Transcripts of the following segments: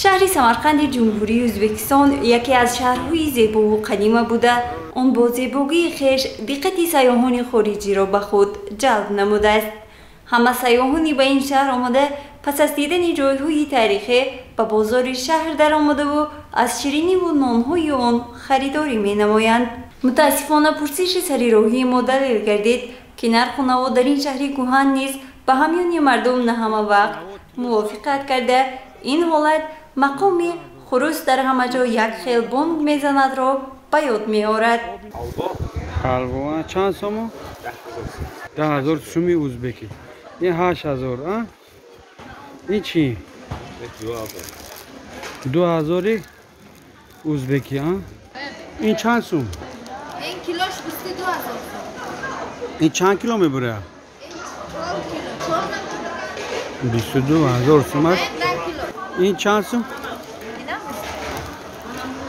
Шаҳри Самарқанди Ҷумҳурии Ӯзбекистон яке аз шаҳрҳои зебову қадима буда, он бо зебогии хеш диққати сайёҳони хориҷиро ба худ ҷалб намудааст. Ҳама сайёҳони ба ин шаҳр омада, пас аз дидани ҷойҳои таърихӣ ба бозори шаҳр даромадаву аз шириниву нонҳои он харидорӣ менамоянд. Мутаассифона, пурсиши сари роҳии мо далел гардид, ки нарху наво дар ин шаҳри кӯҳан низ ба ҳамёни мардум на ҳама вақт мувофиқат карда, ин ҳолат мақоми хурӯс дар ҳама ҷо як хел бонг мезанадро ба ёд меорад. Ҳалво чанд сомо? 10 000 суми узбекӣ. Ин 8000, а? Ин чӣ? 2000-и узбекӣ, а? Ин чанд сум? Ин килош 22 000 сом. Ин чанд кило мебурад? 4 кило, 4 кило. 22 000 сум аст. 10 кило. Ин чанд сум? Инам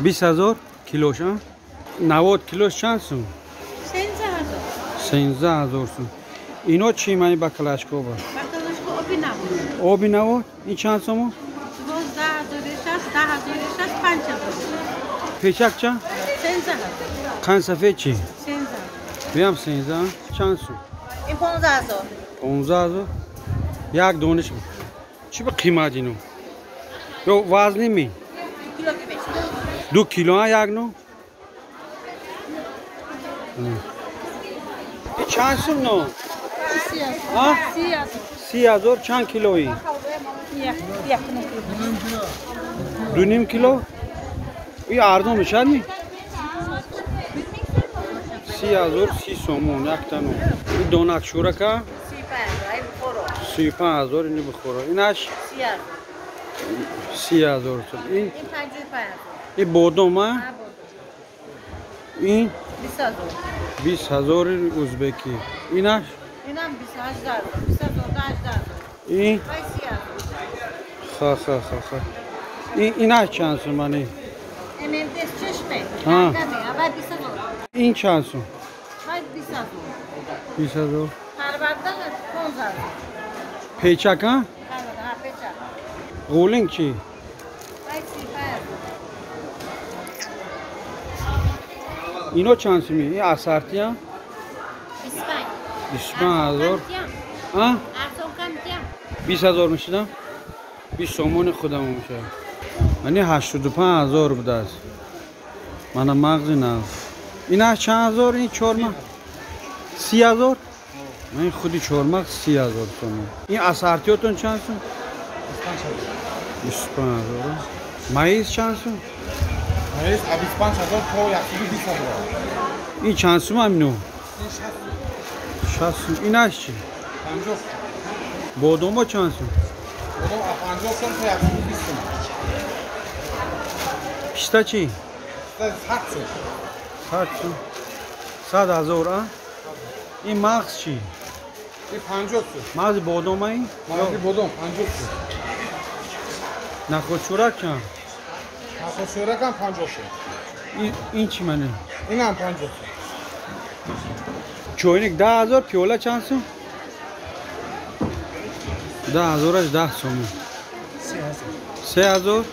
20 000 килош, а? Навод килош чанд сум? 13 000. 13 000 сум. Ино чӣ, мани баклажкоба? Баклажка оби навод. Оби навод ин чанд сомо? 12 006, 10 006, 5000. Печак чанд? 13 000. Қанд сафед чӣ? 13. Биям 13 чанд сум? Ин 15 000. 15 000 як дониш. Чӣ ба қимат ино? Ё вазни ми? Кило ки мешавад. 2 кило, а, як ну? Чанд сум но? А? 30 000. Чанд килои? 2,5 кило. И арзон мешавад ми? 30 000, 30 сомон яктано. И донак шурака? 35 000. Ини бихоро. Инаш? 30 000 сум. Ин? И бодом, а? Ин 20 000-и узбекӣ. Инаш? Ин ха ха ха ха. Инаш чанд сум, мани? Ин чанд сум? 20 000. Печак, а? Ғулинг чӣ? Ино чанд суми? Ин ассортия? 25 000, а? 20 000 мешуда? 20 сомони худамо мешавад. Мани 85 000 будааст. Мана мағзи нав. Инаш чанд ҳазор? Ин чормағз 30 000. Ман худи чормағз 30 000 сомон. Ин ассортиётон чанд сум? 25 000. Маиз чанд сум? Маиз аз 25 000 то 120 000. Ин чанд сум амино? 60 сум. Инаш чӣ? 50. Бодомо чанд сум? Бодом аз 50 сом то 120 сом. Писта чӣ? Писта 100 сом. 100 сум. 100 000, а? Ин мағз чӣ? Ин 50 сом. Мағзи бодома ин? Мағзи бодом 50 сом. Нахӯдшӯрак чанд? Нахӯдшӯрак ҳам 50 сом. Ин чӣ, мане? Инам 50 сом. Чойник 10 000, пиёла чанд сум? 10 000-аш 10 сомон. 3000,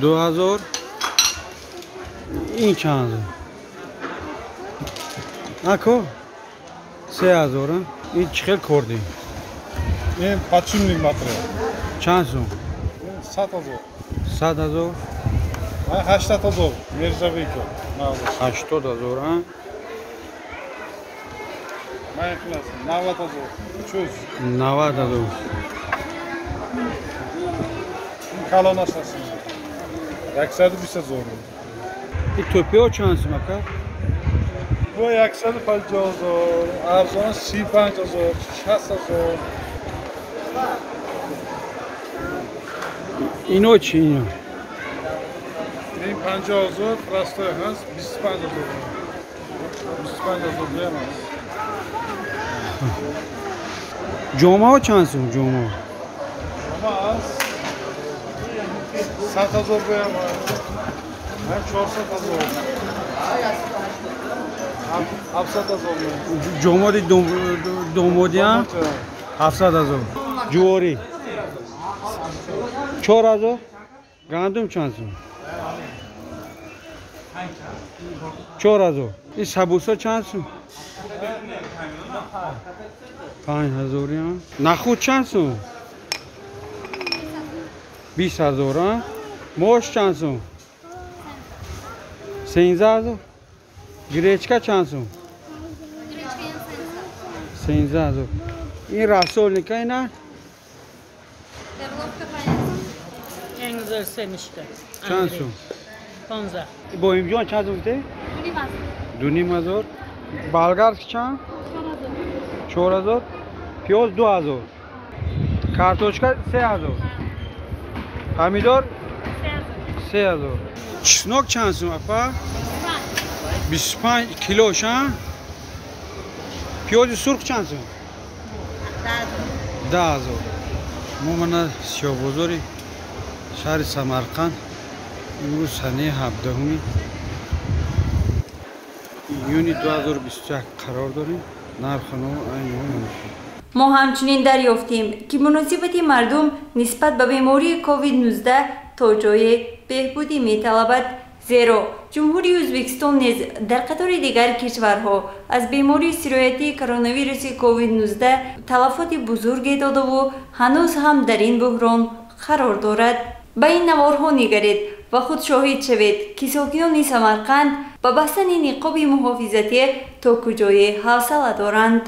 2000. Ин чанд ҳазор? Ако, 3000, а? Ин чӣ хел корди? Ин подшипник материал. Чанд сум? 100 000. 100 000. 80 000 нержавейка. 80 000, а? Май класс 90 000. Чуз. 90 000. Ин калонаш аст. 120 000. Ин тӯпиҳо чанд сум, ака? Бо 150 000, арзон 35 000, 60 000. Ино чӣ, ино? Ин 50 000, простой ҳаст, 25 000. 25 000 дуям аст. Ҷомаҳо чанд сум, ҷомаҳо? Ҷома аст. 100 000 дуям аст. Ҳам 400 000. 700 000. Ҷомоди домодиам 700 000. Ҷуворӣ? 4000. Гандум чанд сум? 4000. Ин сабуса чанд сум? 5000. Нахуд чанд сум? 20000. Мош чанд сум? 13000. Гречка чанд сум? 13000. Ин рассольника ина? Чанд сум? 15. Боимҷон чанд сум гуфте? 2500. Болгарский чанд? 4000. Пиёз 2000. Картошка 3000. Помидор 3000. Чеснок чанд сум апа? 25 килош, а? Пиёзи сурх чанд сум? 10000. Мо мана сиёҳбозори шаҳри Самарқанд имрӯз санаи 17 июни 2021 қарор дорем. Нархи нав айни ҳол намешавад. Мо ҳамчунин дарёфтем, ки муносибати мардум нисбат ба бемории COVID-19 то ҷое беҳбудӣ металабад, зеро Ҷумҳурии Ӯзбекистон низ дар қатори дигар кишварҳо аз бемории сироятии коронавируси COVID-19 талафоти бузурге додаву ҳанӯз ҳам дар ин буҳрон қарор дорад. Ба ин наворҳо нигаред ва худ шоҳид шавед, ки сокинони Самарқанд ба бастани ниқоби муҳофизатӣ то куҷое ҳавсала доранд.